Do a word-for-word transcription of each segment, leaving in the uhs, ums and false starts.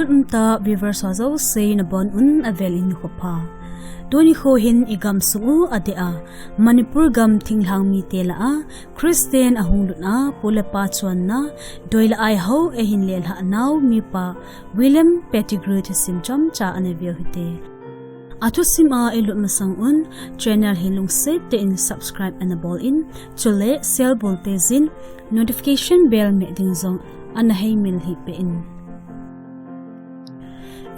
Umtah viewers ho jouse nabonun avel in nikho pha. Tuni kho hin igamsung u adeh a Manipur gam thinglhang mite lah a Christian ahung lut a pu le pa chonna, doi le ai ho ahin lelhah nau mipa William Pettigrew thusim chomcha ana veu hite. Athusim a ilut masang un channel hi lungset tah in subscribe ana bol in, chule share bol tei jin, notification bell meh ding jong ana heimil hih peh in.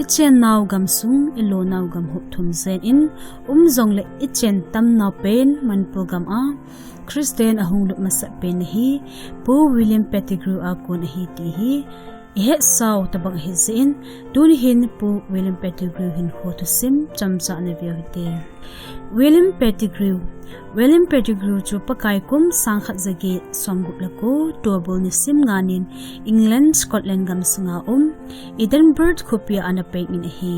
Ichennau gamsung, ilonau gam hup thum jen in, um jongle ichen tamnau pen Manipur gam a Christian ahung lut masat pen ahi, Pu William Pettigrew a kon ahi ti hi ihetsau tobang ahi jeh in, tuni hin Pu William Pettigrew hinkho thusim chomcha ana veu hite. William Pettigrew. William Pettigrew chu Pakai kum sangkhat jaget somgup le ko, Tolbul nisim nga nin England, Scotland gamsunga um Edinburgh khopia ana peng in ahi.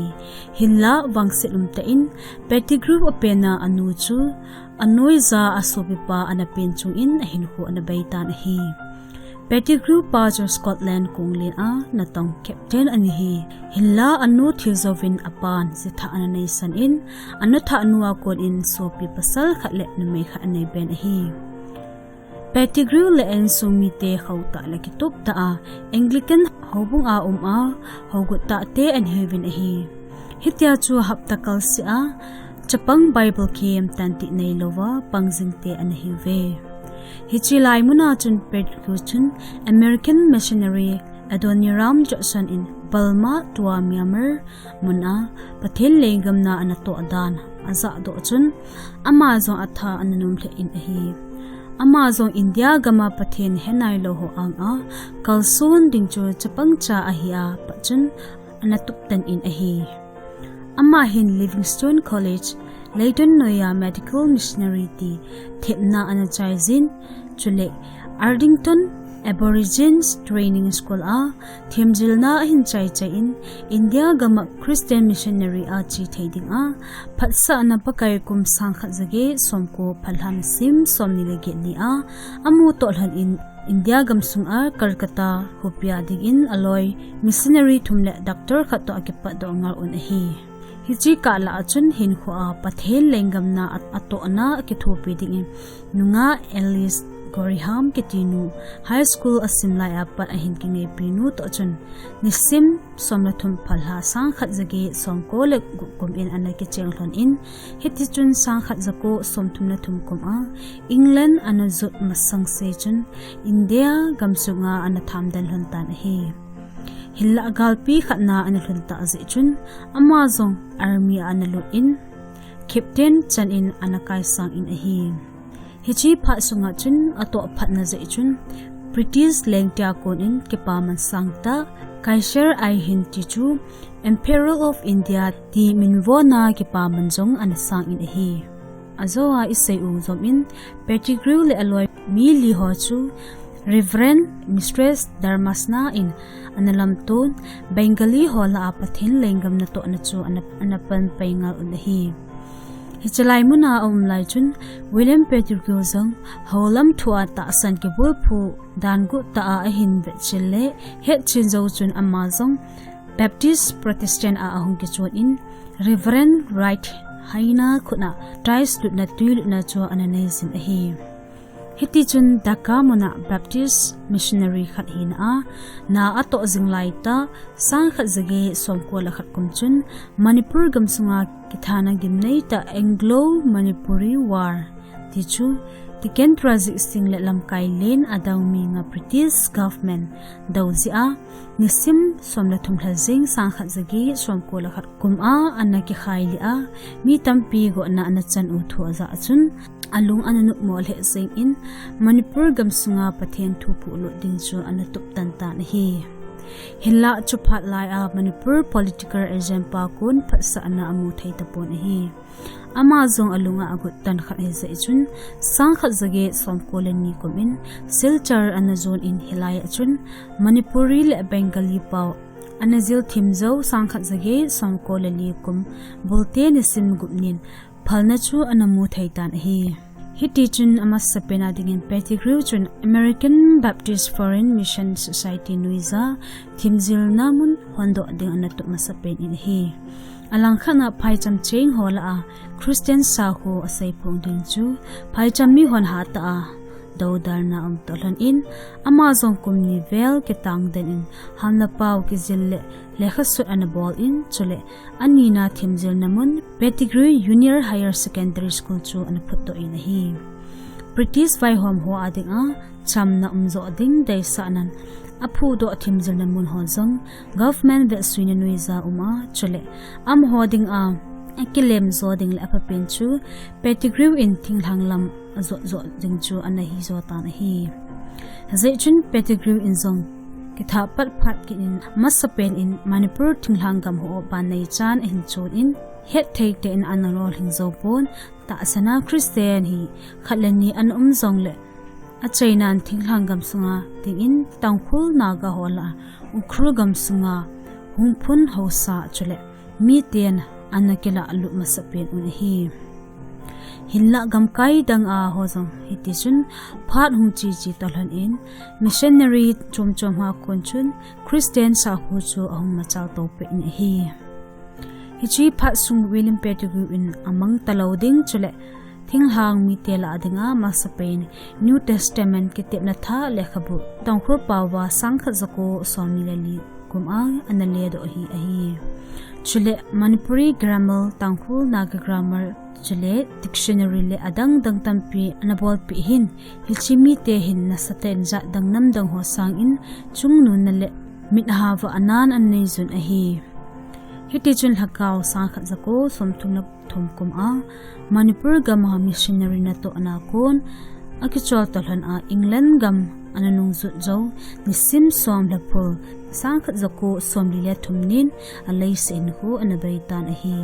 Hinla vangset umtah in Pettigrew apena anu chu anoija asopipa ana pen chungin ahinkho ana beitan ahi. Pettigrew pa chu Scotland konglen a natong captain ana hi. Hinla anu thi jouvin apan jithah ana neisan in, anu thah nu a kon in sopi pasal khat le numei khat anei ben ahi. Pettigrew le a insung mite khohtah le kituptah a Anglican houbung a um a, hougut tahte ana hiuvin ahi. Hitia chu hapta kalseh a chapang Bible kihemtan tih neilouva pangjing te ana hiuve. Hiche lai muna chun Pettigrew chun American missionary Adoniram Judson in Burma, tua Myanmar mun a Pathen lenggam na ana toh dan ajahdoh chun, ama jong atha ana nom lheh in ahi. Ama jong India gam a Pathen henailou ho anga kalson ding chu chapangcha ahi a pat chun ana tuptan in ahi. Ama hin Livingstone College, Leyton noi a medical missionary ti themna ana chaijin, chule Ardington Aborigines Training School a themjilna ahin chaichai in, India gam a Christian missionary a che thei dinga phatsahna Pakai kum sangkhat jaget somko phalha nisim somni le get ni a amu toh lhon in, India gamsung a Calcutta khopia dingin aloi missionary thum le doctor khat toh akipatdoh ngal un ahi. Hiche kah lah a chun hinkho a Pathen lenggam na atohna akithopi dingin nungah Alice Goreham kitinu, high school asim lai a pat ahin kingaipi nu toh chun nisim som le thum phalha sangkhat jaget somko le gup kum in ana kicheng lhon in, hitichun sangkhat jako somthum le thum kum a England ana jot masang se chun India gamsunga ana thamden lhon tan ahi. Hinlah galpi khatna ana lhun tah jeh chun ama jong army a ana lut in, captain chan in ana kaisang in ahi. Hiche phat sunga chun atoh phatna jeh chun British lengte a kon in kipaman sangtah Kaiser-i-Hind ti chu Emperor of India ti minvona kipaman jong ana sang in ahi. Ajoa isei u jom in Pettigrew le aloi mi li ho chu Reverend Mistress Dharmasena in ana lamton, Bengali ho lah a Pathen lenggam natohna chu ana, ana panpai ngal un ahi. Hiche lai muna aum lai chun William Pettigrew jong houlam thu a tahsan kibulphu dan guttah a ahin vetchil le hetchen jou chun ama jong Baptist Protestant a ahung kichon in Reverend Wright Haynes khut a tais lutna twi lutna chu ana neijin ahi. Hitichun Dhaka muna Baptist missionary khat hina a na atoh jing laitah sangkhat jaget somko le khat kum chun Manipur gamsunga kithana gimneitah Anglo-Manipuri War ti chu Tikendrajit Singh le lamkai len adang mi nga British government dou jeh a nisim som le thum lha jing sangkhat jaget somko le khat kum a ana kikhailih a mi tampi gohna ana chan u thu ajah chun alung ana nopmo lheh jeng in Manipur gamsunga Pathen thu pohlut ding chu ana tuptan tan ahi. Hinlah chuphat lai a Manipur political agent pa kon phatsahna amu thei tapon ahi. Ama jong alunga agottan khat ahijeh chun sangkhat jaget somko le ni kum in Silchar ana jon in hilai a chun Manipuri le Bengali pau ana jil thim jou sangkhat jaget somko le li kum bulte nisim gup nin phalna chu ana mu thei tan ahi. Hitichun amasapen a dingin Pettigrew chun American Baptist Foreign Mission Society nuija themjilna mun hondoh ding ana tup masapen in ahi. Alangkhat a phaicham cheng ho lah a Christian sakho aseiphong ding chu phaicham mihon hatah a doudalna aum toh lhon in, ama jong kum ni vel kitangden in hamlepao kijil le lekhasut ana bol in, chule anina themjilna mun Pettigrew Junior Higher Secondary School chu ana phutdoh in ahi. British vaihom ho a dinga chamna umjoh ding deisahnan aphudoh themjilna mun ho jong government vetsuina nuija uma, chule amaho dinga akilemjo ding le aphapen chu Pettigrew in thinglhang lam ajotjoh ding chu ana hijo tan ahi. Hijeh chun Pettigrew in jong kithahpat phat kit in masapen in Manipur thinglhang gam ho banneichan ahin chon in, hetthei tah in ana lolhing jou pon, tahsan a Christian hi khat le ni ana um jongle, achainan thinglhang gam sunga dingin Tangkhul Naga ho lah a Ukhrul gam sunga hungphun haosa chule miten ana kilahlut masapen un ahi. Hinlah gamkai dang a ho jong hitichun phat hung cheche toh lhon in missionary chomchom ho a kon chun Christian sakho chu ahung machal toupeh in ahi. Hiche phat sung William Pettigrew in amang talou ding chule thinglhang mite lah a dinga masapen New Testament kitepna thah lekhabu Tangkhul paova sangkhat jako somni le li kum a ana ledoh hi ahi. Chule Manipuri grammar, Tangkhul Naga grammar, chule dictionary le adang dang tampi ana bolpeh in, hiche mite hin nasatah in jat dang nam dang ho sangin chungnunna le mit hava anan ana neijun ahi. Hitichun lhakao sangkhat jako somthum le thum kum a Manipur gam a missionary natohna kon akichol toh lhon a England gam ana nungjot jou nisim som lhaphul sangkhat jako somli le thum nin aleiset hinkho ana beitan ahi.